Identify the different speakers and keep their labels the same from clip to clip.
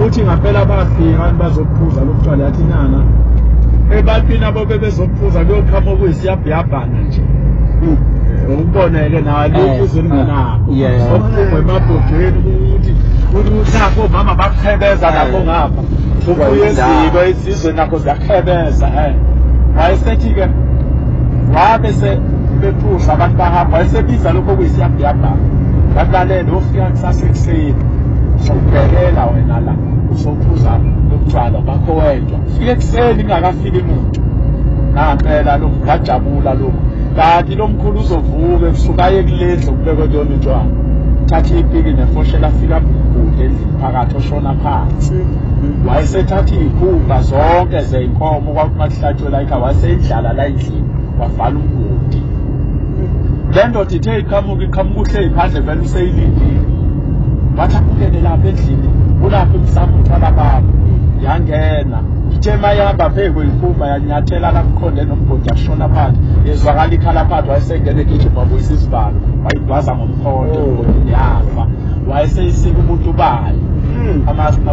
Speaker 1: Uthi ngampela bafika abantu bazophuza lokutshwala, yathi inyanga ebantwini abo bebezophuza kuyoqhamuka okuyisiyabhiyabhana nje. Ukuboneke nawe lokhu izwe lingenakho okuphuma emabhodweni ukuthi nakho omama bakukhebeza nakho ngapha kubuye eziko izizwe nakho ziyakhebeza. Wayesethi-ke wabe bephuza abantu bahamba, wayesebiza lokho okuyisiyabhiyabhana, bakulalela ofika kusasa ekuseni sokubhekela wena la usophuza lokutshwala bakho wedwa, fika ekuseni kungakafiki muntu. Ngampela lokhu ngajabula lokhu, kanti lo mkhulu uzovuka ebusuku aye kulendlu okubekwe kuyona utshwala, thatha ipiki nefoshela, afika kude endlini phakathi oshona phansi. Wayesethatha iy'khumba zonke zey'nkomo kwakuthi makuhlatshwe la ekhaya, wayeseyindlala la endlini, wavala umgodi. Le ndoda ithe iqhamuka iqhamuka uhleli phandle vele useyilindile, wathi akungene lapha endlini kulapho emsamo uthwala baba. Yangena ithe mayihamba phezu kwey'khumba yanyathela la kuqonde nomgodi yashona phansi, yezwakala ikhala phansi. Wayesengena egijima wabuyisa isivalo, wayigwaza ngomkhonto emgodini yafa. Wayeseyisika ubuntu bayo,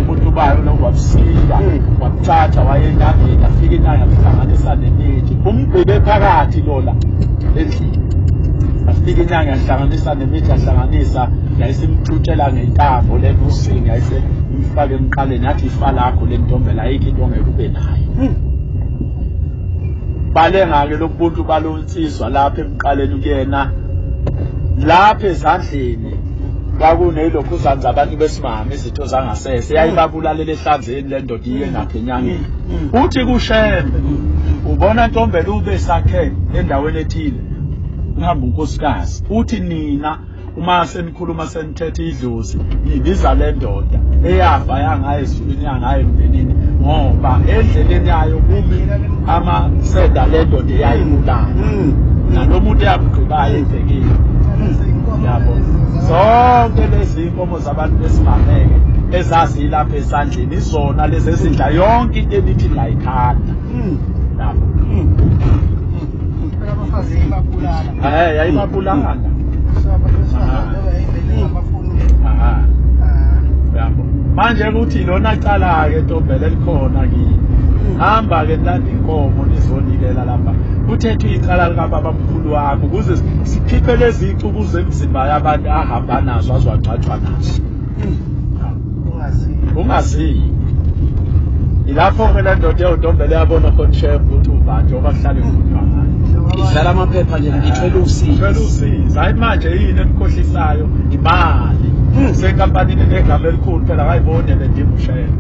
Speaker 1: ubuntu bayo lokhu wabusika wabuthatha waye enyangeni, afika inyanga yamhlanganisa nemithi, umgqibe phakathi lola endlini. Afika inyanga yahlanganisa nemithi, yahlanganisa yayisimthutshela ngentambo lenusingi, yayisemfaka emqaleni, yathi ifa lakho le ntombela, ayikho into ongeke ube nayo. Balenga-ke lobuntu balonsizwa lapha emqaleni kuyena, lapha ezandleni kwakuneyilokhuzana zabantu besimame, izitho zangasese yayibabulalela ehlanzeni le ndoda iye nakho enyangeni. Uthi kuShembe ubona ntombela ube sakhe endaweni ethile kuhamba unkosikazi, uthi nina uma senikhuluma senithethe idlozi nibiza le ndoda eyafa yangaye ezulwini yangaye emndenini, ngoba endleleni yayo kumi amasenda le ndoda eyayibulala nalo muntu eyamgqibayo ebhekile. Yabo zonke lezi inkomo zabantu besimameke ezazilapha esandleni izona lezi ezidla yonke into enithi nayikhanda. Yabo yayibabulala. Yabo manje ukuthi lona cala-ke ntombela elikhona kini, hamba-ke nilanda inkomo nizonikela lapha kuthethwe icala likababa mkhulu wakho ukuze sikhiphe lezi icuku zemizimba yabantu ahamba nazo azwagcwatshwa nazo. Ungaziyo. Ilapho-ke le ndoda ewuNtombela yabona khona uShembe ukuthi ubani njengoba kuhlale kukhulunywa ngaye.
Speaker 2: Idlala amaphepha nje, ithwele usizi.
Speaker 1: Ithwele usizi. Hayi manje yini emkhohlisayo? Imali. Senkampanini negama elikhulu phela akayiboni le uShembe.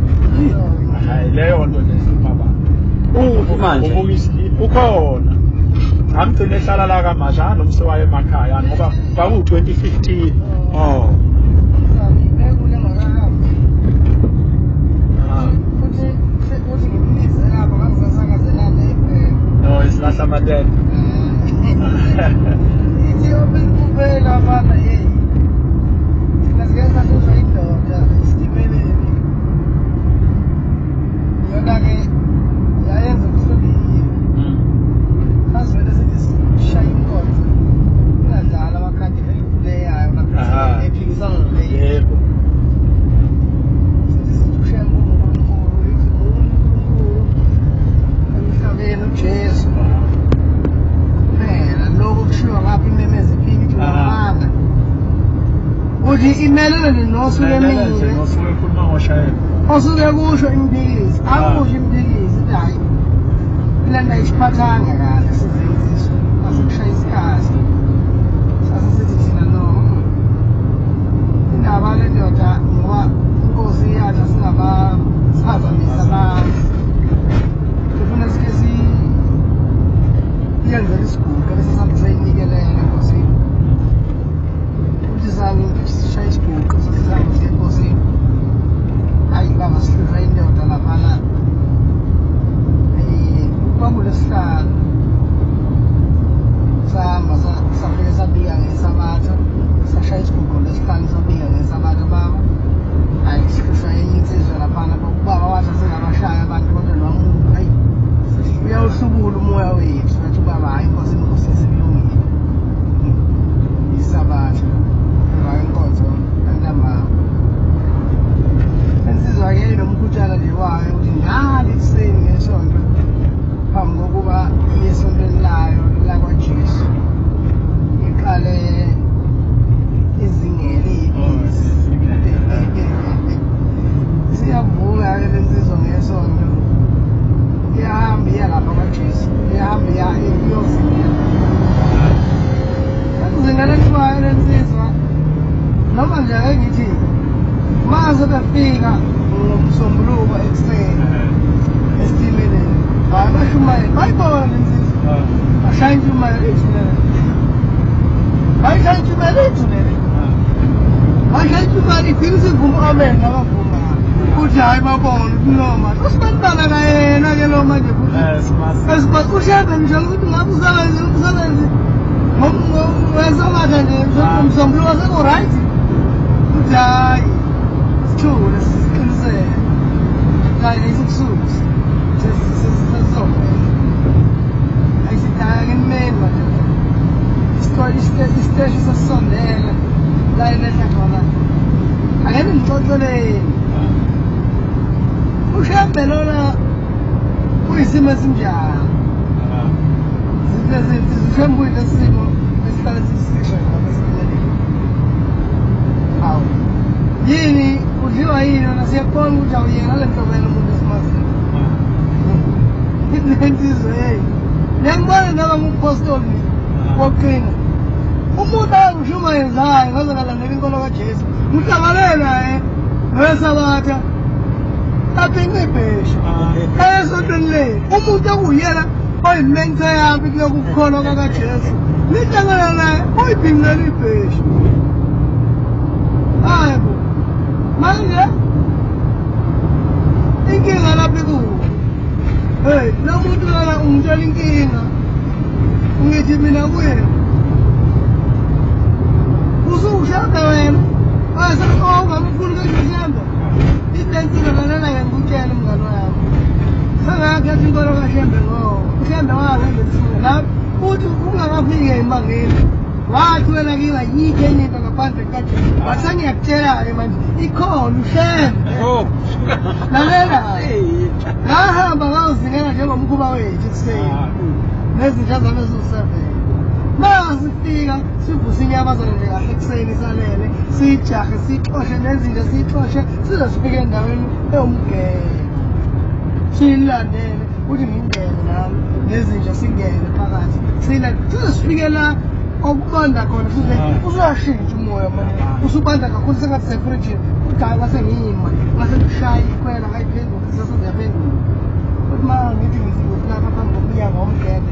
Speaker 1: Hayi leyo nto nje ihlupha abantu.
Speaker 2: Uphi manje?
Speaker 1: Ukhona. Amgcine ehlala la kaMasha nomse waye emakhaya ngoba kwaku-2015.
Speaker 2: Oh.
Speaker 1: No, isilahla amatende. Yebo.
Speaker 3: Emhlabeni uJesu kuphela lokho kushiwo ngapha imemeze iphike ithi unamanga uthi imelele nosuke emile
Speaker 1: Nosuke ekhuluma ngoShembe.
Speaker 3: Osuke kusho imphikisi akusho imphikisi ithi hhayi lento ayisiphathanga kahle sizenziswa asikushaya isikhathi sase sithi thina no indaba le ndoda ngoba inkosi yathi singabaphazamisi abantu sifuna sike siyenzele isiguqo bese sabe sayinikelela enkosini uthi sami sishaya isiguqo sesihambe siye enkosini. Hayi baba sihlushwa indoda laphana kwakulesihlanu sahamba safike sabika ngesabatha sashaya isiguqo lesihlanu sabika ngesabatha baba. Ukushintshana nje kwayo ukuthi njalo ekuseni ngesonto phambi kokuba iye esontweni layo lakwaJesu iqale izingele iy'mpisi. Siyavuka-ke le nsizwa ngesonto, iyahamba iya lapha kwaJesu, iyahamba iya iyozingela. Ekuzingela kwayo le nsizwa, noma nje ake ngithi mase befika ngoMsombuluko ekuseni esitimeleni, hhayi bashumayela, bayibona le nsizwa, bashaya intshumayelo ethulele, bayishaya intshumayelo ethulele, bashaya intshumayelo igcina isivuma amen nabavuma. Uthi hhayi babona ukuthi noma usibantwana kayena-ke lo manje futhi ushembe ngisho ukuthi ngabe umsebenzi wesabatha nje uMsombuluko seku-right. Uthi hhayi sithule siqiniseke, hayi ayisikususa sesizovela, ayisithi hhayi akenimeni manje, isiteshi sesisondele la enehla khona, ake ningixoxeleni. Ushembe lona kuyisimo esinjani? Ushembe kuyilesimo esihlale sisisho lapha esitimeleni. Hawu, yini udliwa yini wena? Siyakubona ukuthi awuyena le nhlobo yalo muntu esimaziyo. Le nsizwa yeyi, niyangibona noma ngumpostoli wokuqina, umuntu angishumayezayo ngaze ngalandela inkolo kaJesu, ngihlangane naye ngesabatha aphinqa ibheshu esontweni lenu, umuntu okuyena oyimente yami kulokhu kukholwa kakaJesu, nihlangana naye uyibhinqela ibheshu. Hayi bo, manje inkinga lapha ikuphi? Hey, lo muntu lona ungitshela inkinga, ngithi mina kuye usuwushembe wena, ungamkhulu kanje ushembe. Intensile lalela-ke ngikutshele mngani wami, sengakhetha inkolo kaShembe ngoba uShembe wangembethisile lapho uthi ungakafiki ey'mangeni wathi wena kimi ayikho enye into ngaphandle kukaJesu. Wathi sengiyakutshela-ke manje ikhona uShembe. Lalela, ngahamba ngawuzingela njengomkhuba wethu ekuseni nezinja zami eziwu-7. Masifika sivuse inyamazane nje kahle ekuseni salele, siyijahe siyixoshe nezinja siyixoshe size sifike endaweni ewumgele, siyilandele uthi ngingene nami nezinja singene phakathi, siyilandele size sifike la okubanda khona, size usuyashintsha umoya manje, usubanda kakhulu sengathi sefrijini. Uthi hhayi ngase ngima ngase ngishaya ikhwela ngayiphendula sesiziyaphendula. Uthi ma ngithi ngithi lapha phambi komnyango womgede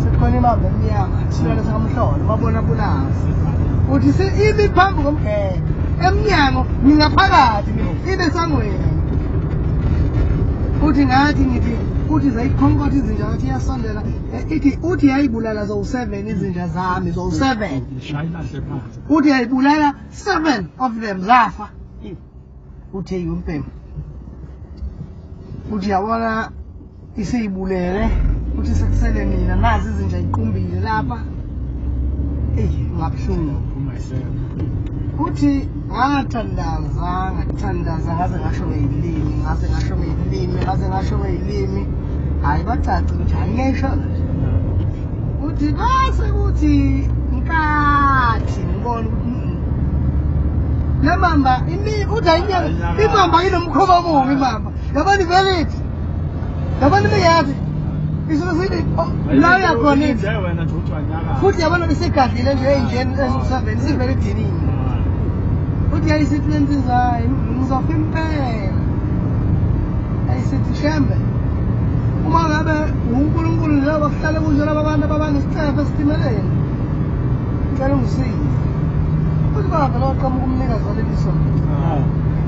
Speaker 3: sekukhona imamba emnyama, isilwane sakamhlolo mabona pulazi. Uthi imi phambi komgede emnyango, ngingaphakathi mina ibe sangweni. Uthi ngathi ngithi uthi zayikhonkotha izinja ngathi iyasondela, ithi uthi yayibulala zowu-7 izinja zami zowu-7. Uthi yayibulala 7 of them zafa. Uthi eyi umpembe, uthi yabona isiyibulele, uthi sekusele mina nazi izinja iqumbile lapha. Eyi ngabuhlungu. Uthi ngathandaza ngathandaza ngaze ngasho ngey'limi, ngaze ngasho ngey'limi, ngaze ngasho ngey'limi, hhayi bacace ukuthi hhayi ngiyayishona nje. Uthi base kuthi nkathi ngibona ukuthi le mamba uthi ayinyaka imamba inomkhuba omubi imamba, yabona ivele ithi, yabona ibiyazi isuke sithi la uyakhona ithi futhi yabona isigadlile nje ey'njeni eziwu-7 isivele idiniwe. Uthi yayisithi le nsizwa hayi ngizofa impela. Yayisithi Shembe, uma ngabe uNkulunkulu njengoba kuhlale kusho laba bantu ababanga isicefe esitimeleni, ngicela ungisize. Uthi bavele waqhamuka umnikazi waleli sonto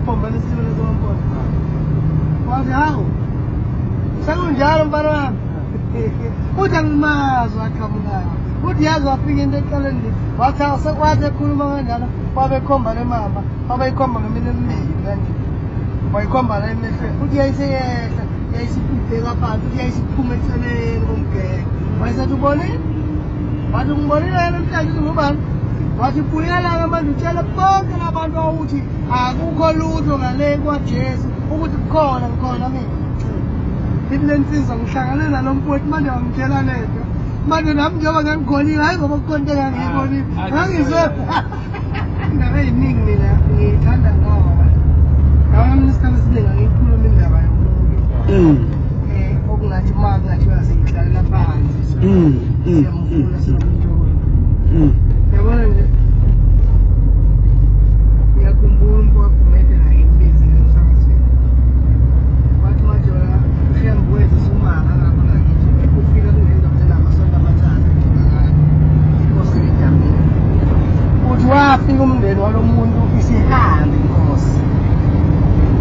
Speaker 3: pombela isitimela soMpondo, wathi hawu sekunjalo mfana wami. Uthi angimazi waqhamukayo. Uthi yazi wafika into ekuqaleni nje, wathi wathi ekhuluma kanjalo wabekhomba le mamba, wabeyikhomba ngeminwe emibili kanje, wayikhomba la emehlweni. Uthi yayiseyehla yayisibheka phansi, uthi yayisiphuma eceleni komgede. Wayesethi ubonile? Wathi ngibonile namhlanje ukuthi ngubani? Wathi buyela-ke manje utshele bonke labantu awuthi Akukho lutho ngale kwaJesu ukuthi kukhona ngikhona mina. Ithi le nsizwa ngihlangane nalo mfowethu manje wangitshela lento. Manje nami njengoba ngangikhonile, hhayi ngoba kukhona into engangiyibonile. Ngangizwe indaba ey'ningi mina ngiyithanda ngoba yabona mina isikhathi esiningi angiyikhuluma indaba yomuntu okungathi uma kungathiwa siyidlalela phansi siyamfuna siyamthola. Yabona nje ngiyakhumbula umfo kaGumede naye ngibizile emsakazweni. Wathi Majola uShembe wethu sumanga ngapha ngakithi ufika kunendoda enamasonto amathathu inkosi edamini. Uthi wafika umndeni walo muntu isihambe inkosi.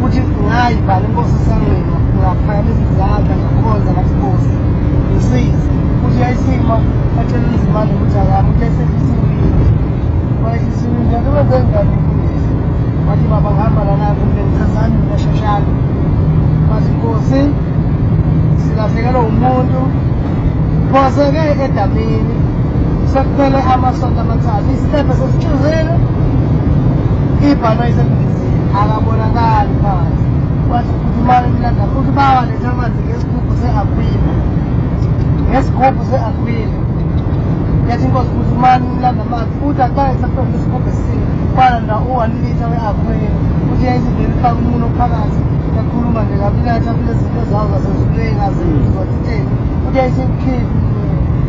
Speaker 3: Uthi ngayibhala inkosi esangweni ngaphakamisa izandla ngakhonza ngathi Nkosi ngisize. Uthi yayisima atshela umzimane ukuthi akami uthi yayisehlisa iwindi. Wayehlisa iwindi yathi wenze njani mfundisi? Wathi baba ngihamba lana kumele ngichazani mina sheshani. Wathi Nkosi silahlekelwa umuntu phoseke edamini sekuphele amasonto amathathu isitebhe sesixuzile ibhanoyi sembizile akabonakali phansi. Wathi phuthumani nilanda futhi bawaletha amanzi ngesigubhu se-akhwila ngesigubhu se-akhwila. Yathi inkosi phuthumani nilanda amanzi futhi aqale sekuphele isigubhu esisile kwalanda u-1 litha we-akhwila. Uthi yayisivele ifake umuntu phakathi yakhuluma nje kabi letha kule zinto zawo zasezulwini azizwa thinteni. Uthi yayisikhiphi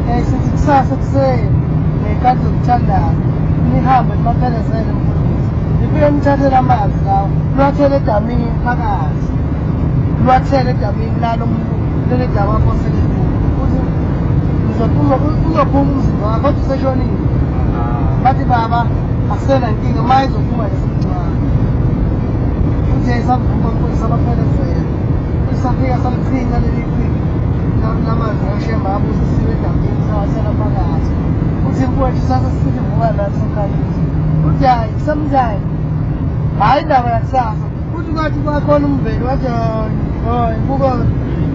Speaker 3: yayisithi kusasa ekuseni ngey'khathi zokuthandaza nihambe nibaphelezele mfundisi nifike nithathele amanzi lawo niwathele edamini phakathi niwathele edamini lalo muntu leli damu aphosele kulo. Uthi uzophuma umzimba wakho kodwa useshonile. Bathi baba akusena nkinga ma izophuma nje simncane. Uthi yayisavuka inkosi sabaphelezela. Uthi safika saliqhinqa leli qhinqa lamanzi kaShembe abusisiwe edamini sawathela phakathi. Uthi mfowethu sase sithi vuka nathi sokhalisa. Uthi hhayi sometime hhayi indaba yakusasa. Uthi kwathi kwakhona umveli wathi hayi buka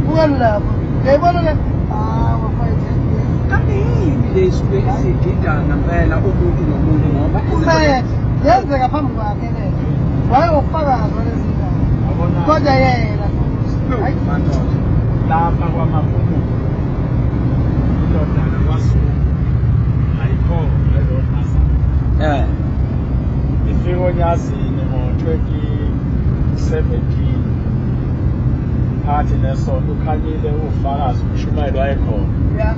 Speaker 3: bukani lapho uyayibona le hawu mfowethu.
Speaker 2: Kanti yini le isuke isidida ngempela umuntu nomuntu ngoba
Speaker 3: Kumele yenzeka phambi kwakhe le wayengufakazi walezi ndaba kodwa yena futhi hayi
Speaker 2: madoda
Speaker 1: lapha kwaMaphumulo indodana kwaZulu ayikhona leyo Nazareth. Ifika oNyazini ngo-2017 phakathi nesonto ukhanyile ufakazi umshumayeli wayekhona.
Speaker 3: Ya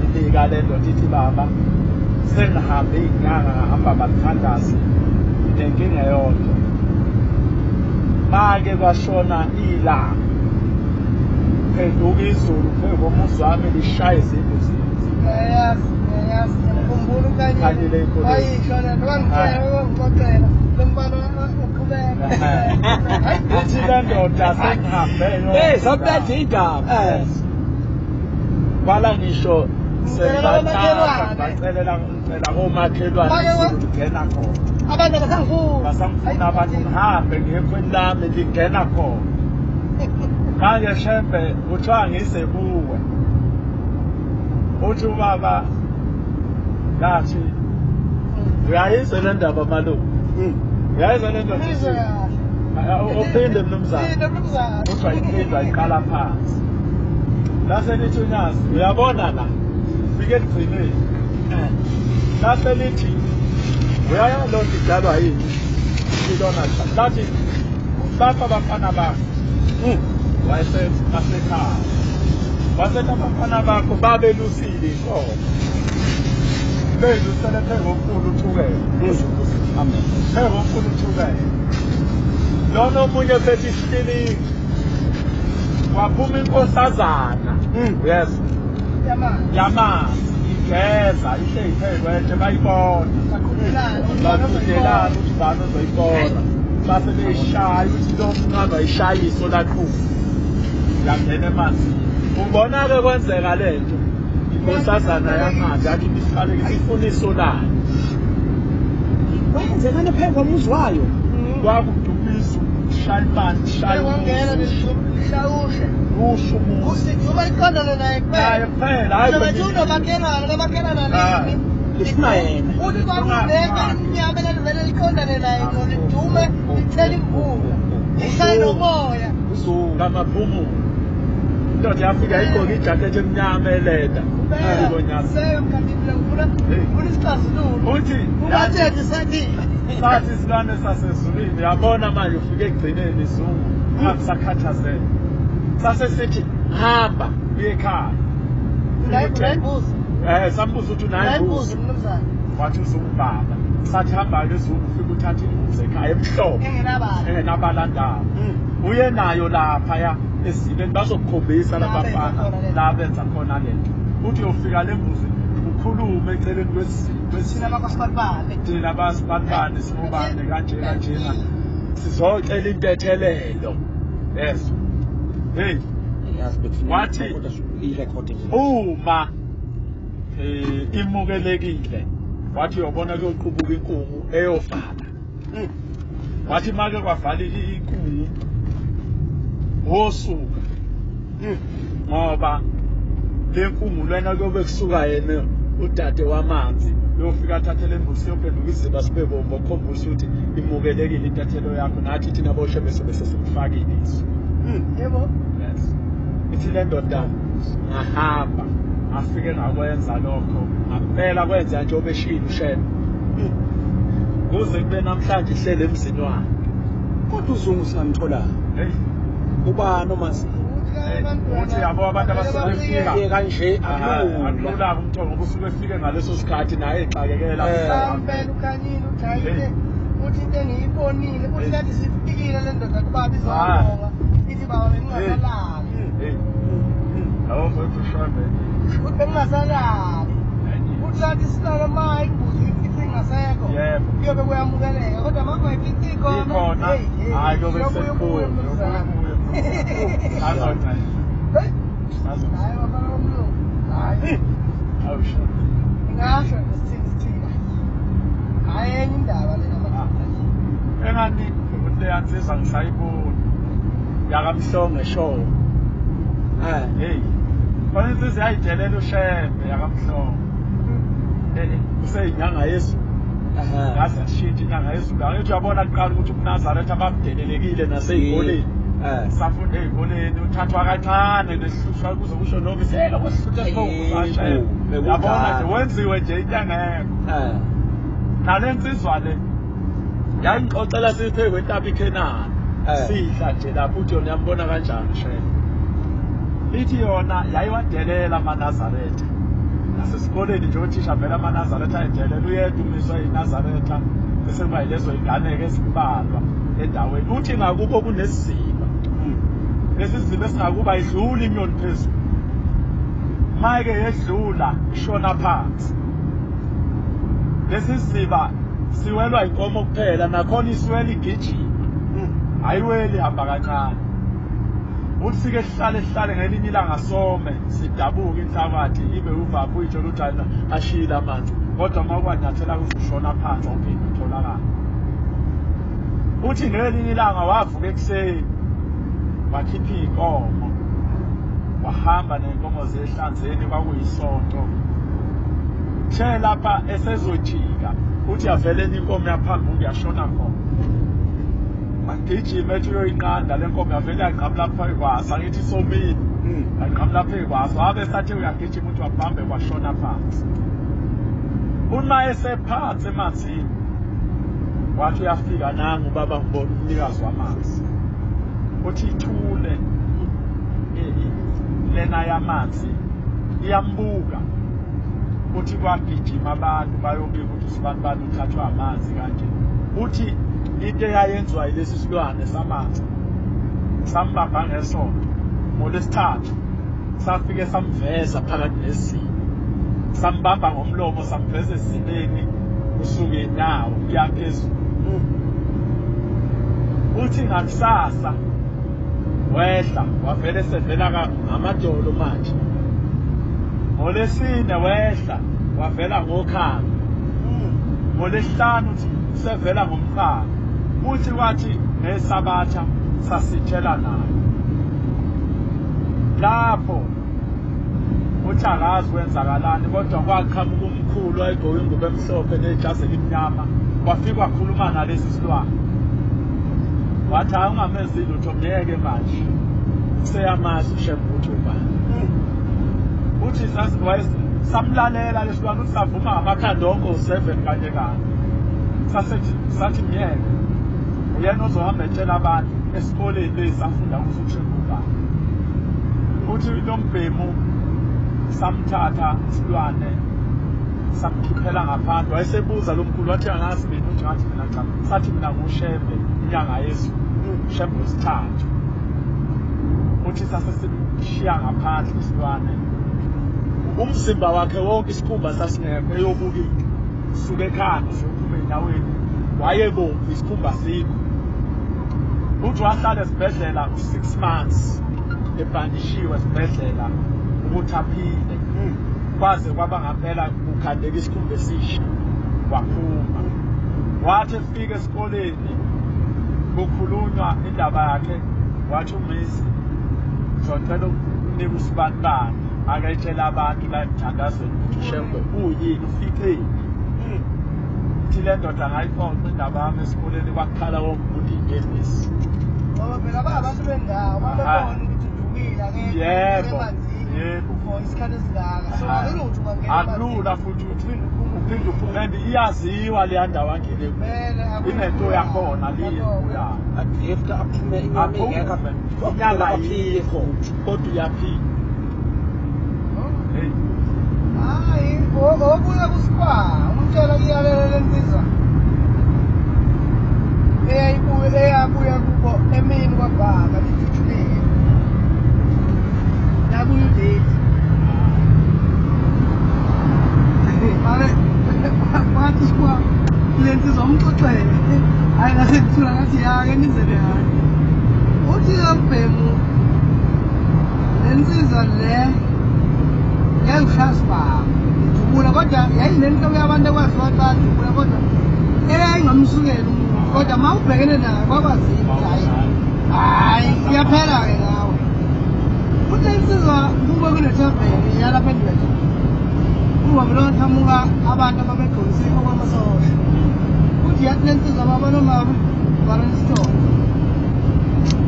Speaker 1: Ifika le ndoda ithi baba sengihambe iy'nyanga ngahamba bathandazi nginenkinga eyodwa. Make kwashona ilanga phenduka izulu phezu komuzi wami lishaye izindlu zethu.
Speaker 3: Ngiyayazi ngiyayazi ngiyamkhumbula
Speaker 1: Ukhanyile
Speaker 3: uKhanyile
Speaker 1: inkulumo.
Speaker 3: wayisho le nto wangitshela wangixoxela lo mfana uqhubeka. Hayi
Speaker 1: Ithi le ndoda sengihambe yonke
Speaker 2: Saphethe indaba.
Speaker 1: Kwala ngisho
Speaker 3: Ngicela komakhelwane.
Speaker 1: bacelela ngicela komakhelwane izulu lingena khona.
Speaker 3: Abantu abasangifuni.
Speaker 1: Basangifuna abantu ngihambe ngiyekhweni lami lingena khona. Manje Shembe kuthiwa ngize kuwe. Uthi ubaba ngathi uyayizwa le ndaba malume. Uyayizwa le ndoda.
Speaker 3: Ngizwe kahle.
Speaker 1: Uphinde mnumzane.
Speaker 3: Phinde mnumzane.
Speaker 1: Uthi ayiphinde ayiqala phansi. Lase lithi uNyazi uyabona la fike ekugcineni. Lase lithi uyaya loo nto idalwa yini? Ilona lathi bapha abafana bakho. Wayesekhaya. Wasethi abafana bakho babelusile inkomo. Belusele phezu komfula uThukela.
Speaker 2: Amen.
Speaker 1: Phezu komfula uThukela. Lona omunye phethe isitilingi. Waphuma inkosazana. Yes.
Speaker 3: Yamanzi.
Speaker 1: Yamanzi igeza ihleli phezu kwetshe bayibona.
Speaker 3: Baqhudelana.
Speaker 1: Baqhudelana ukuthi ubani ozoyibona. Base beyishaya ukuthi lo mncane wayishaya iso laqhuma. Yangena emanzini. Ubona-ke kwenzeka le nto. Inkosazana yamanzi yakhipha isiqalekiso ifuna iso layo.
Speaker 2: Kwenzekani phezu komuzi wayo?
Speaker 1: Kwakuduma izulu, kushaya amanzi, kushaya
Speaker 3: Kwangena
Speaker 1: umuzi.
Speaker 3: lishawushe.
Speaker 1: Usho umuzi.
Speaker 3: Kuthi uma iqondane naye
Speaker 1: Naye
Speaker 3: kuphela.
Speaker 1: kuphela, hhayi
Speaker 3: Noma
Speaker 1: kwenye
Speaker 3: unomakhelwane, nomakhelwane
Speaker 1: Ah,
Speaker 3: alimi.
Speaker 2: Lifuna yena.
Speaker 3: Uthi kwakubheka imnyama elivele liqondane naye lidume lithela imvula. Lishaye nomoya.
Speaker 1: Ngamaphumulo. Indoda yafika igqoke ijacket emnyama eleda.
Speaker 3: Uthi ubathethe sathi
Speaker 1: sathi isilwane sasezulwini yabona manje ufike ekugcineni izungu ungasakhathazeki. Sase sithi hamba uye ekhaya. Sambuza ukuthi unayo imbuzi
Speaker 3: mnumzane.
Speaker 1: Wathi uzungu baba. Sathi hamba-ke izungu ufike uthathe imbuzi ekhaya emhlophe engenabala ndawo. Uye nayo laphaya esizibeni bazokukhombisa labafana la benza khona lento. Uthi uyofika le mbuzi ukhulume eceleni
Speaker 3: kwesizwe
Speaker 1: thina basibanibani singobani kanje kanjena sizocela intethelelo. Yes. Hey, wathi uma imukelekile wathi uyobona kuyoqubuka inkungu eyovala. Wathi make kwavala inkungu wosuka ngoba le nkungu lena kuyobe kusuka yena udade wamanzi uyofika athathe le mbuzi siyophenduka iziba sibe bomvu okukhombisa ukuthi imukelekile intathelo yakho nathi thina boshebe sobe sesimfakile iso.
Speaker 3: Yebo.
Speaker 1: Yes. Ithi le ndoda ngahamba afike ngakwenza lokho ngampela kwenza njengoba eshilo uShembe. Kuze kube namhlanje ihlele emzini wakhe.
Speaker 2: Kodwa uzungu singamthola.
Speaker 1: Hey.
Speaker 2: Ubani omazi?
Speaker 1: Uthi yabo abantu abasuke befika
Speaker 2: kanje
Speaker 1: akulula umthola ngoba usuke efike ngaleso sikhathi naye exakekela.
Speaker 3: Impela ukhanyile ujayile uthi into engiyibonile uthi kathi sifikile le ndoda kubaba izobonga ithi baba bengingasalali.
Speaker 1: Hey. Awu mfowethu Shembe.
Speaker 3: Uthi bengingasalali. Uthi kathi silala ma imbuzi ifice ingasekho. Kuyobe kuyamukeleka kodwa makungayifici ikhona.
Speaker 1: Hayi kuyobe sekukhulu.
Speaker 3: Hayi bafana bomlungu. Hayi.
Speaker 1: Awusho.
Speaker 3: Ngingasho nje sithi. Hayi enye indaba lena madoda.
Speaker 1: Engani ukuthi leyansizwa ngisayibona. Yakamhlonge show. Hey. Khona insizwa yayidelela uShembe yakamhlonge. Useyinyanga yezulu. Ngaze yashintsha inyanga yezulu. Angithi uyabona kuqala ukuthi uMnazaretha babudelelekile nasey'koleni. Safunda ey'koleni uthathwa kancane nesihlushwa kuze kusho noma iselo kwesihlutha esikhulu. Yabona nje wenziwe nje into engekho. Nale nsizwa le yayingixoxela siphe kwentaba iKhenani. Sidla nje lapho uthi yona yambona kanjani Shembe. Ithi yona yayiwadelela amaNazaretha. Nasesikoleni nje othisha vele amaNazaretha ayedelela uyedwa umiswa iNazaretha bese kuba yilezo y'ngane-ke ezimbalwa endaweni. Uthi ngakubo kunesiziba. Lesi siziba esingakuba idlula inyoni phezulu. Make yedlula ishona phansi. Lesi siziba siwelwa inkomo kuphela nakhona isiwela igijima. Ayiweli ihamba kancane. Uthi sike sihlale sihlale ngelinye ilanga some sidabuke inhlabathi ibe uvapho uyitshela ukuthi ashile amanzi kodwa uma ukwanyathela kuzoshona phansi awuphinde utholakala. Uthi ngelinye ilanga wavuka ekuseni wakhipha iy'nkomo wahamba ney'nkomo zehlanzeni kwakuyisonto. Uthe lapha esezojika uthi yavele enye inkomo yaphambuka yashona khona. Wagijima ethi uyoyinqanda le nkomo yavele yanqamula phezu kwaso angithi isomile. Yanqamula phezu kwaso wabe esathe uyagijima uthi wabambe kwashona phansi. Uma esephansi emanzini wathi uyafika nangu ubaba ngibona umnikazi wamanzi. Uthi ithule lena yamanzi iyambuka. Uthi kwagijima abantu bayobika ukuthi usibanibani uthathwa amanzi kanje. Uthi into eyayenziwa yilesi silwane samanzi sambamba ngesonto ngolwesithathu safike samveza phakathi nesimo sambamba ngomlomo samveza esizibeni kusuke nawo kuya phezulu. Uthi ngakusasa wehla wavele sevela ngamadolo manje. Ngolwesine wehla wavela ngokhalo. Ngolwesihlanu uthi sevela ngomqalo. Uthi wathi ngesabatha sasithela nayo. Lapho Uthi akazi kwenzakalani kodwa kwaqhamuka umkhulu wayegqoke ingubo emhlophe nejazi elimnyama, wafika wakhuluma nalesi silwane. Wathi hayi ungamenzi lutho, ngeke manje useyamazi uShembe ukuthi ubani. Uthi samlalela lesilwane, uthi savuma ngamakhanda onke u7 kanye kanye. Sathi myeke, uyena ozohamba etshela abantu esikoleni lesafunda ukuthi uShembe ubani. Uthi lo mbhemu samthatha isilwane samkhiphela ngaphandle, wayesebuza lo mkhulu wathi angazi mina, uthi ngathi mina cha, sathi mina nguShembe inyanga yezulu, uShembe wesithathu. Uthi sase simshiya ngaphandle isilwane, umzimba wakhe wonke isikhumba sasingekho, eyobuka into suke ekhanda siyophuma enyaweni, wayebomvu isikhumba sikho. Uthi wahlala esibhedlela u6 months ebhandishiwe esibhedlela ukuthi aphile, kwaze kwaba ngampela kukhandeka isikhumba esisha waphuma. Wathi efika esikoleni kukhulunywa indaba yakhe, wathi umisi ngizocela ukunika usibanibani akayitshela abantu la emthandazweni ukuthi uShembe uyini, ufikile. Uthi le ndoda ngayixoxa indaba yami esikoleni, kwakukhala wonke umuntu inyembezi.
Speaker 3: Ngoba phela abantu bendawo babebona ukuthi udukile
Speaker 1: akekho. Yebo.
Speaker 3: For isikhathi esingaka. So akulula ukuthi ungangena.
Speaker 1: Akulula futhi ukuthi uphinde uphume, iyaziwa leya ndawo angene kuyo. Inento yakhona liye.
Speaker 2: Adrift aphume inyama ingekho.
Speaker 1: Inyama ayikho kodwa uyaphila. Hey.
Speaker 3: Hayi, obuya kuSpa, umtshela iyalela lensizwa. Eyayibuye eyabuya kubo emini kwabhaka lijulile. Yabuya udate. Mare wathi Spa lensizwa umxoxele. Hayi ngasekuthula ngathi ya ke nizele hayi. Uthi lambhemu lensizwa le yayishaswa dubula kodwa yayinento yabantu ekwaziwa xa dubula kodwa eyayingamsukeli umuntu kodwa uma ubhekene naye kwakwazile hayi hayi iyaphela-ke ngawe. Futhi insizwa kube kunethaveni yalapha endlini kuba kuloqhamuka abantu ababegqokise okwamasosha. Futhi yathi le nsizwa baba nomama valani isitolo,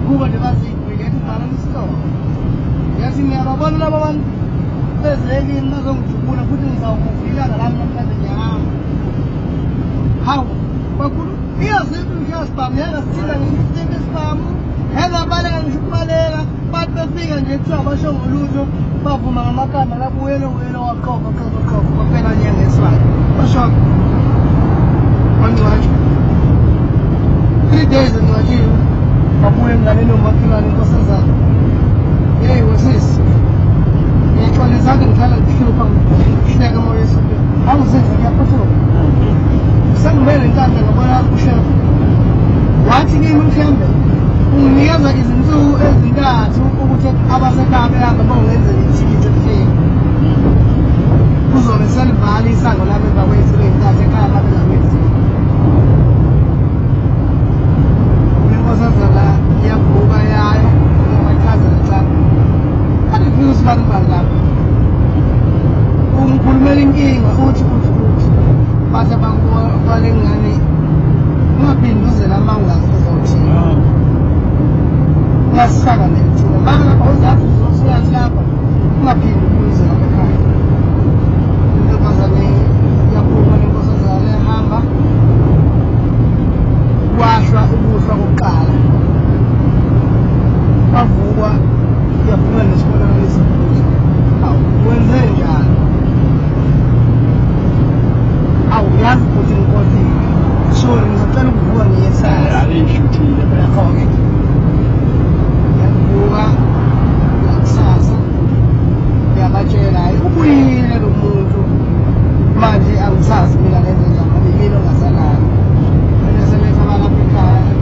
Speaker 3: kuba nje bazigwile yathi valani isitolo. Yathi ngiyababona laba bantu bezekini bazongidubula futhi ngizawukuva ilanga lami namhlanje ngiyahamba. Hawu bakhulu iyaziphi ngiyasibhamu yangasithinda ngisithinda isibhamu engabaleka ngisho ukubaleka. Bathi befika nje kuthiwa basho ngolutho bavuma ngamagama labuyele uyele waqoqa qoqa qoqa kwaphela njengesibhamu basho wangcwatshwa 3 days engcwatshiwe babuye emnganeni womakhelwane inkosazana. Yeyi wesisi ngiyixolisa ke ngihlala ngihlupha ngihleka emoya esontweni angisenze ngiyaphuthuma sengibele nhlanhla ngabona uShembe. Wathi kimi uShembe unginikeza izinsuku ezintathu ukuthi abasekhaya behambe bongenzela ithikithi ebuhleni, kuzobe selivala isango lami emva kwey'nsuku ey'ntathu ekhaya lami engakwenzile. Inkosazana iyavuka yayo ngiyachazela cha kanti kufika usibanibani lapho ungikhulumela inkinga uthi uthi uthi base bakwale ngane ungaphindi uze lama ungazi uzothini ungasifaka nethuna mama lapha uzathi uzosuyathi lapha ungaphindi uze lapha ekhaya. Intombazane iyaphuma nenkosazana ehamba kwashwa ukuhlwa kokuqala bavukwa iyaphuma nesibonakaliso. Hawu wenze njani? Awu yazi ukuthi inkosi sorry ngizocela ukuvuka ngiye kusasa.
Speaker 1: Ayishuthile
Speaker 3: ngakho-ke ngiyavuka ngakusasa ngiyabatshela hayi ubuyile lo muntu manje angisazi mina ngenze njani ngoba yimina ongasalali. Bese sebethi abalapha ekhaya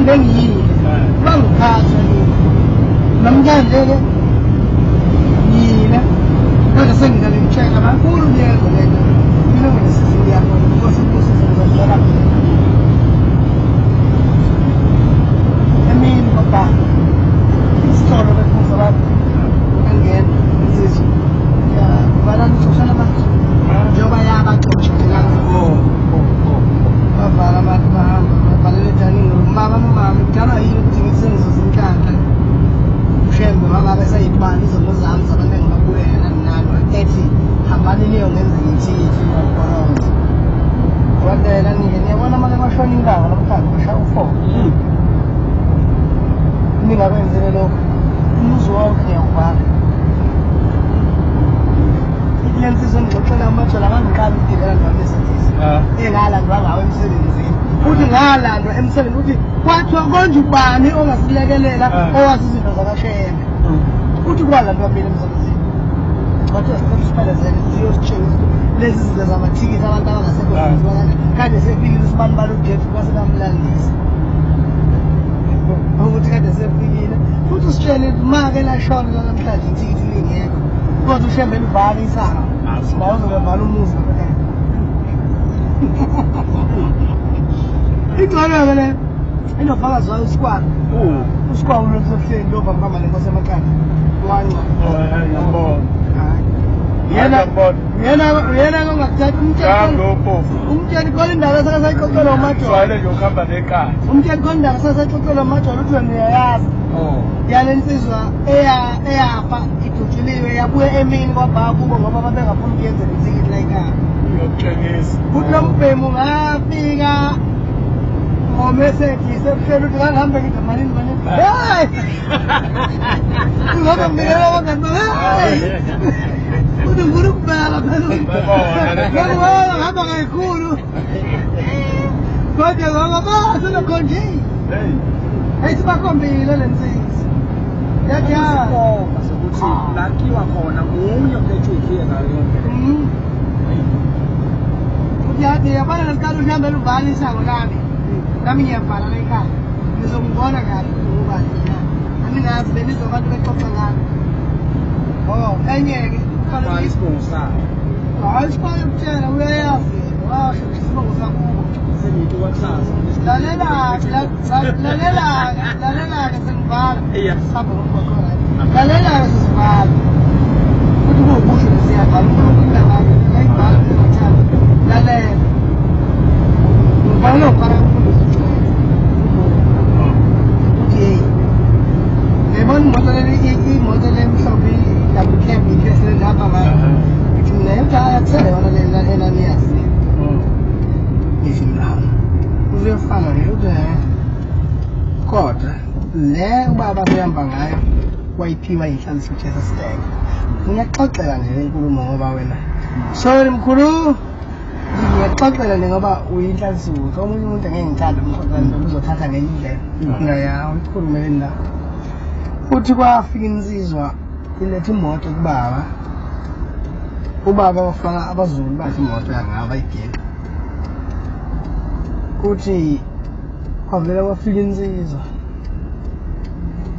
Speaker 3: Ekuseni bengiyile. Bangiphatha mina. Namhlanje-ke ngiyile. Kodwa sengingale ngitshela kakhulu lento lento. Mina nginesizini yakho. Inkosi ibusise ngizokubona. Emini baba. Isitolo bephuza abantu. Angena insizwa. Ya, balani uxoshana abantu. Njengoba yabaxosha nje la. Bavala abantu bahamba bavalele edining room. Baba nomama kudalwa yini ukuthi ngithi sengizuza inhlanhla? Ushembe wangabe seyibala izono zami zabantu engibabuyela nani ethi hambani niyongenza ithikithi ngiyabhoroza. Wadela nike niyabona uma kwashona ilanga namhlanje kushaya u-4. Ningakwenzile lokho umuzi wonke ngiyawuvala. Le nsizwa engixoxela amajola ngangiqala ukugibela nami-Mercedes. Engalandwa ngawo emsebenzini. Futhi ngalandwa emsebenzini ukuthi kwathiwa konje ubani ongasilekelela owazi izinto zakashembe. Futhi kwalandwa mina emsebenzini. Kwathiwa sicela usiphelezele siyositshengisa lezi zinto zamathikithi abantu abangasekho zenziwa kanje. Kade sefikile usibani balo uJeff kwase bamlandisa. Ukuthi kade sefikile. Futhi usitshele ukuthi make lashona namhlanje ithikithi lingekho. Kodwa ushembe livala isango. Naye uzobe evala umuzi. Igcwele-ke le. Inofakazi wayo uSikwala. USikwala ulokhu ebuhleni lo bamba lenkosi emakhaya. Wanca.
Speaker 1: Ngiyambona.
Speaker 3: Hayi. Yena yena yena ongakuthatha umtshela. Umtshela khona indaba esakasayixoxela uMajola.
Speaker 1: Jwayele nje ukuhamba nekhaya.
Speaker 3: Umtshela khona indaba esakasayixoxela uMajola uthi wena uyayazi. Yale nsizwa eyafa idutshuliwe yabuya emini kwabha kubo ngoba babengafuni ukuyenzela ithikithi la ekhaya.
Speaker 1: Uyokutshengisa.
Speaker 3: Futhi lo mbhemu ngafika ngomeseji sebuhleli ukuthi ngangihambe ngithi malini malini. Hey! Ngoba ngibikela abangani bami. Hey! Uthi ngifuna ukubheka phela. Ngibona ngihamba kakhulu. Kodwa ngoba baselokhonje.
Speaker 1: Hey.
Speaker 3: Hey sibakhombile le nsizwa. Yathi ya.
Speaker 2: Isikhomba sokuthi la kuyiwa khona nguye ophethe ikhiye ngayo yonke le.
Speaker 3: Uthi yathi yabona ngesikhathi uhambe luvala isango lami. Nami ngiyavala la ekhaya. Ngizongibona kahle ubani mina. Angingazi benizwa abantu bexoxa ngami. Oh, enye-ke
Speaker 2: Kwa isibongo sakhe.
Speaker 3: Hayi sikhona ukutshela uyayazi yena. Washo ukuthi isibongo sakubo.
Speaker 2: Sengithi kwakusasa.
Speaker 3: Lalela-ke, lalela-ke, lalela-ke sengivala.
Speaker 2: Yeah.
Speaker 3: Sihamba ngomgwaqo right. Lalela-ke sesivala. Futhi kuwukusho nje siyavala uNkulunkulu nangakho uyayibhala uyathanda. Lalela. Ngifanele ngifana umfundisi uJoel. Uthi hey. Ngiyibona imoto leli imoto le mhlophe i-double cab ikhesele lapha ngayo. Ngithi mina uthi hayi akusele yona le enaniyazi. Ngithi mina hawu. Uzuyofana nje uthi he. Kodwa le ubaba asehamba ngayo wayiphiwa inhlansi yesasitenge. Ngiyaxoxela nje le nkulumo ngoba wena. Sorry mkhulu. Ngiyaxoxela nje ngoba uyinhlansi. Omunye umuntu angeke ngithande umxoxela nje uzothatha ngenye indlela. Ngaya uyikhulume le ndaba. Futhi kwafika insizwa iletha imoto kubaba. Ubaba wafaka abazukulu bakhe imoto yangaba igele. Kuthi kwavela kwafika insizwa.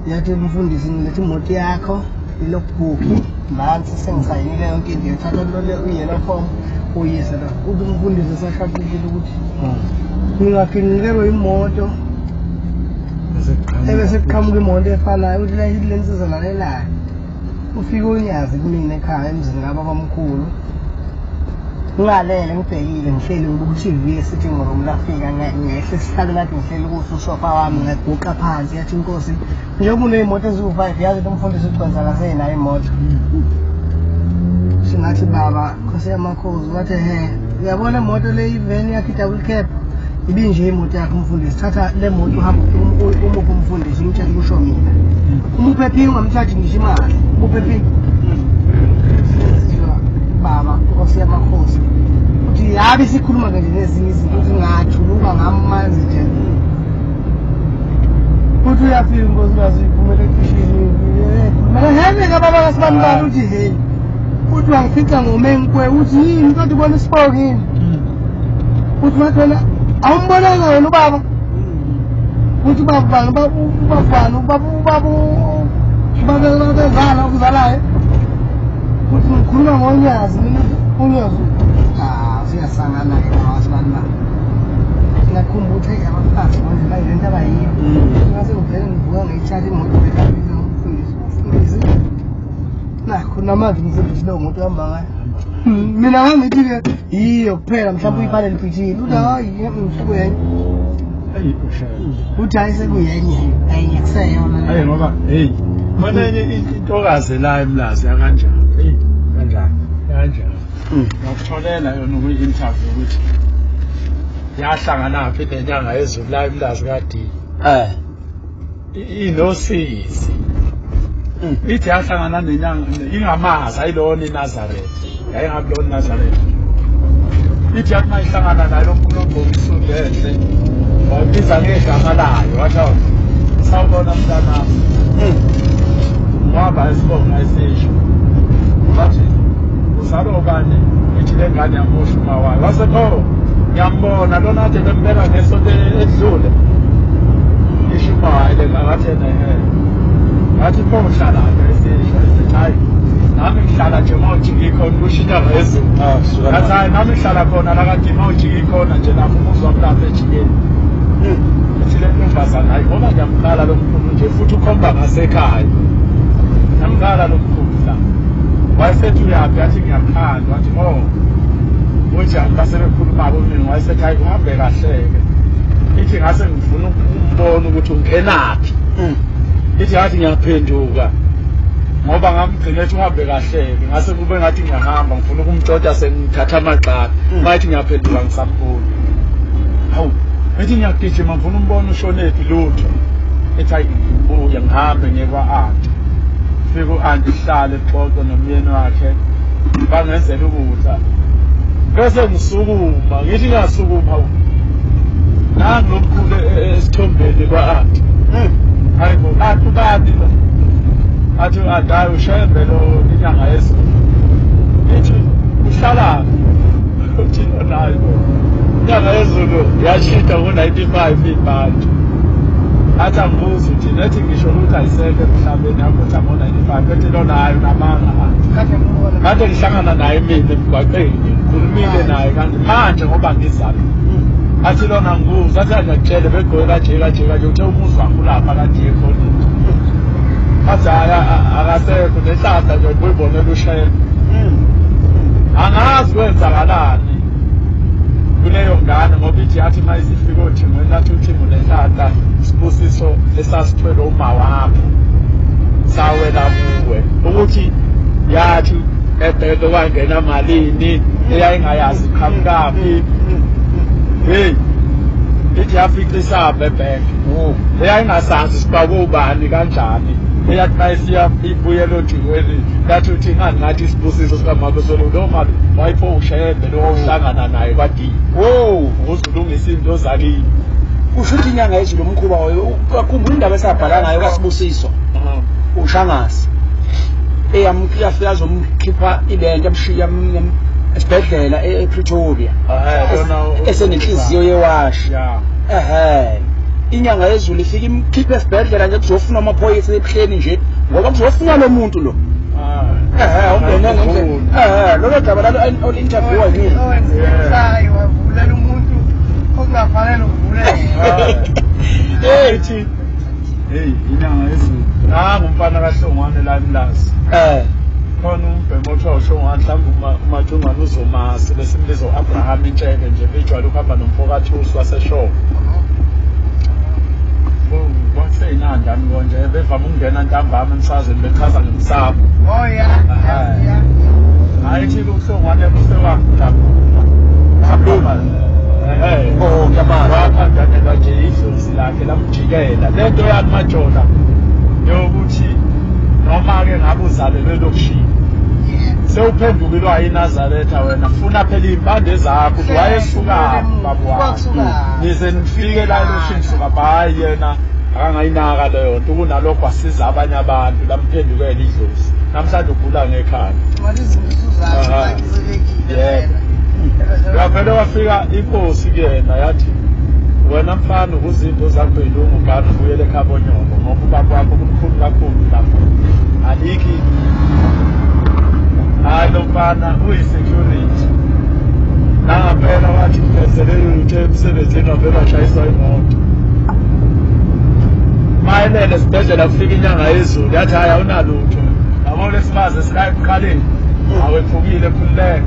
Speaker 3: Yathi umfundisi ngiletha imoto yakho ilogbook nansi sengisayinile yonke into yothatha lole uyelo form uyise la. Uthi umfundisi esashaqekile ukuthi ngingaginqikelwa imoto ebese kuqhamuka imoto efanayo uthi la le nsizwa lalelayo. Ufike unyazi kumina ekhaya emzini kababamkhulu. Ngingalele ngibhekile ngihleli ngibuka i-TV e-sitting room lafika ngehla esihlalweni kade ngihleli kuso usofa wami ngaguqa phansi yathi inkosi njengoba uney'moto eziwu-5 yazi ukuthi umfundisi ugcwenza akasenayo imoto. Singathi baba nkosi yamakhosi wathi he uyabona imoto le iveni yakhe i-double cab ibinje imoto yakhe umfundisi thatha le moto uhambe umuphe umfundisi umtshele kusho mina. Umuphe phi ungamthathi ngisho imali umuphe phi. Baba nkosi yamakhosi uthi yabe sikhuluma nje nezinye izinto uthi ngathuluka ngamanzi nje. Uthi uyafika inkosikazi iphumele ekhishini khulumela hene kababa kasibanibani uthi hey. Uthi wangifica ngomenkwe uthi yini kodwa ubona isipoki yini. Uthi wathi wena awumbonanga wena ubaba. Uthi baba baba baba baba baba ukuzalayo. Uthi ngikhuluma ngonyazi mina unyazi. Ah, siyasangana ke wasibani ba. Ngakhumbula ukuthi abafazi manje bayilento abayiyo. Ngase ngivele ngivuka ngeyitshali imoto bekabika umfundisi. Umfundisi. Nakho namanje umfundisi lo muntu uhamba ngayo. Mina ngangithi ke yiyo kuphela mhlawumbe uyibhale libhijini. Uthi hayi sekuyenye.
Speaker 1: Eyi ushaya.
Speaker 3: Uthi hayi sekuyenye. Enye kuseyona.
Speaker 1: Hayi ngoba hey khona enye intokazi la eMlazi yakanjani. Hey
Speaker 2: kanjani?
Speaker 1: Kanjani. Ngakutholela yona kwi-interview ukuthi yahlangana phi nenyanga yezulu la eMlazi kade. Inosizi. Ithi yahlangana nenyanga ingamazi ayilona iNazareth. Yayingabulona iNazareth. Ithi yathi mayihlangana naye lo mkhulu ogqoke isudu enhle wayibiza ngegama layo wathi sawubona mntanami. Waba isibongo esisho. Wathi uzalwa ubani? Ithi le ngane yamusho uma wayo. Wase oh ngiyambona lona kade bembeka ngesonto edlule. Isho uma wayo le ngathi yena ehe. Ngathi pho uhlalaphi esisho esithi hayi nami ngihlala nje mawujika ikhona kusho inyanga yezulu. Ngathi hayi nami ngihlala khona la kade mawujika ikhona nje lapho umuzi wami lapha ejikeni. Ithi le ntombazana hayi ngoba ngiyamqala lo mkhulu nje futhi ukhomba ngasekhaya. Ngiyamqala lo mkhulu la. Wayesethi uyaphi athi ngiyakhanda wathi oh kunjani base bekhuluma kumina wayesethi hayi kuhambe kahle-ke. Ithi ngase ngifuna ukumbona ukuthi ungenaphi. Ithi ngathi ngiyaphenduka ngoba ngamgcina ethi uhambe kahle-ke ngase kube ngathi ngiyahamba ngifuna ukumtshontsha sengithatha amagxathu. Mayethi ngiyaphenduka ngisambona. Hawu ethi ngiyagijima ngifuna umbona ushonephi lutho. Ethi hayi ngibuye ngihambe ngiye kwa-anti. Fika u-anti ihlale exoxe nomyeni wakhe bangenzela ukudla. Bese ngisukuma ngithi ngiyasukuma nangu lo mkhulu esithombeni kwa-anti. Hayi bo athi ubani lo? Athi u-anti hayi uShembe lo inyanga yezulu. Ithi uhlalaphi? Uthi lona hayi bo inyanga yezulu yashintsha ngo-95 ibhanti. Athi angibuzi uthi nethi ngisho ukuthi ayisekho emhlabeni yakhotha ngo-95 ethi lona hayi unamanga anti. Kade ngihlangana naye mina emgwaqeni ngikhulumile naye kanti manje ngoba ngizalwa. Athi lona ngibuza athi angakutshele begqoke kanje kanje kanje uthe umuzi wakho ulapha kanje ekhoneni. Athi hhayi akasekho nenhlanhla nje kuyibonela uShembe. Angazi kwenzakalani kuleyo ngane ngoba ithi yathi uma isifika othingweni lathi uthingo nenhlanhla isibusiso esasithwele uma wakho sawela kuwe ukuthi yathi ebheke kwangena malini eyayingayazi qhamukaphi. Hey ithi yafica isamba ebhenki eyayingasazi sibakwe ubani kanjani eyathi mayisiya ibuyela othingweni yathi uthi ngani ngathi isibusiso sikamama solo lo mali wayipho uShembe lo ohlangana naye kwadi. Ukuze ulungise into zakini.
Speaker 2: Kusho ukuthi inyanga yezulu umkhuba wayo ukhumbula indaba esabhala ngayo kaSibusiso uShangase eyamfika azomkhipha ilento amshiya esibhedlela ePretoria esenenhliziyo yewashi. Inyanga yezulu ifika imkhiphe esibhedlela nje kuzofuna amaphoyisa ebuhleni nje ngoba kuzofuna lo muntu lo. Ungene ngendlela. Lolo daba lalo ol-interview yini?
Speaker 3: Owenzisayo wavulela umuntu okungafanele uvulele.
Speaker 1: Ethi hey inyanga yezulu. Nangu umfana kaHlongwane la eMlazi. Khona umbhemo othiwa uHlongwane mhlawumbe uMacingwane uzomazi besimbiza u-Abraham Intsheke nje bejwayele ukuhamba nomfokathusi waseShowe. Kwaseyinandani konje bevame ukungena ntambama emsakazweni bechaza ngemsamo.
Speaker 3: Oh yeah.
Speaker 1: Hayi thi uHlongwane usewagula. Oh ngiyamazi. Waphanjanelwa nje idlozi lakhe lamjikela. Lento yami majola yokuthi noma-ke ngabe uzalelwe elokishini sewuphendukilwa iNazaretha wena funa phela iy'mpande zakho ukuthi wayesukaphi baba wakho nize nifike la elokishini suka hayi yena akangayinaka leyo nto kunalokho wasiza abanye abantu lamphendukela idlozi namhlanje ugula ngekhanda. Yebo. Yavele wafika inkosi kuyena yathi Wena mfana ukuzinto zakho yilungu ugane ubuyele ekhabo nyoko ngoba ubaba wakho kumkhulu kakhulu lapho. Alikhi. Hayi, lo mfana uyi-security. Nangampela wathi kuphezelele lutho emsebenzini, wavele washayiswa imoto. Mayelele esibhedlela kufika inyanga yezulu, yathi hhayi, awunalutho. Yabo, lesibazi esila ekuqaleni awephukile, khululeka.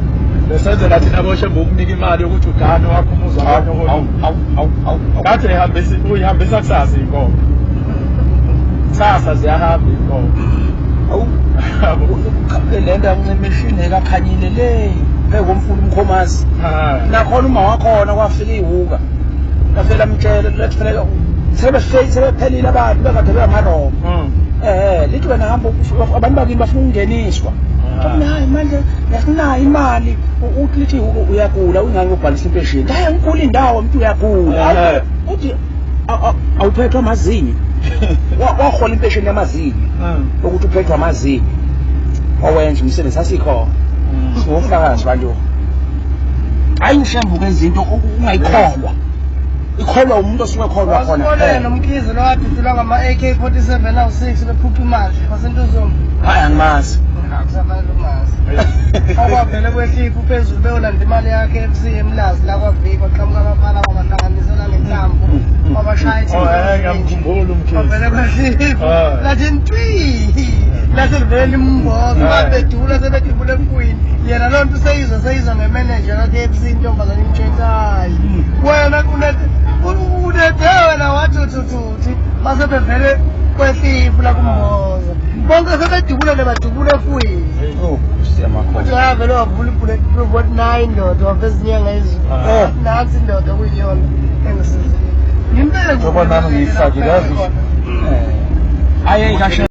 Speaker 1: Besenzela thina boshembe ukunika imali yokuthi ugane wakho umuzi wakho.
Speaker 2: Awu awu awu awu awu.
Speaker 1: Kade ihambisa, uyihambisa kusasa iy'nkomo, kusasa ziyahamba iy'nkomo.
Speaker 2: Awu, le nto yakuncimishini kakhanyile le phezu komfula uMkhomazi. Nakhona uma wakhona kwafika iwuka, lafela mtshele lethi fanele sebephelile abantu bekade beyamaroma. Lithi wena hamba, abantu bakini bafuna ukungeniswa. Mina hayi, manje asinayo imali. Uthi lithi uyagula, ungani ubhalisa impesheni? Hayi, angiguli indawo, umuntu uyagula. Uthi awuphethwe amazinyo. Wahola impesheni yamazinyo ukuthi uphethwe amazinyo, wawenza umsebenzi, sasikhona singofakazi bantu. Hayi, ushembuke izinto ungayikholwa, ikholwa umuntu osuke ekholwa khona.
Speaker 3: Wasibonele noMkhize lo wadudulwa ngama-AK 47 awu-6 bephuca imali waseNtuzuma.
Speaker 2: Hayi, angimazi.
Speaker 3: Akusafanele umazi. Okwavele kwehlifu phezulu beyolanda imali yakhe FC eMlazi la kwaViki, kwaqhamuka abafana wabahlanganisela ngentambo, wabashaya.
Speaker 1: Oh, ngiyamkhumbula uMkhize.
Speaker 3: Kwavele kwehlifu lathi ntwi, lase livele limboza, babedula sebedubula emfwini. Yena loo nto useyizwa ngemeneja ka-KFC, intombazane imtshela, hayi wena unethe wena, wathi uthuthuthi base bevele kwehlifu lakumboza bonke sebedubula nebadubula efwini.
Speaker 2: Oh, siyamakholwa.
Speaker 3: Uthi wayavele wavula i-bulletproof, wathi nayi indoda, waveza inyanga izulu. Nansi indoda kuyiyona engisizile ngimpele.
Speaker 4: Njengoba nami ngiyifakile, yazi.
Speaker 2: Aye kashe.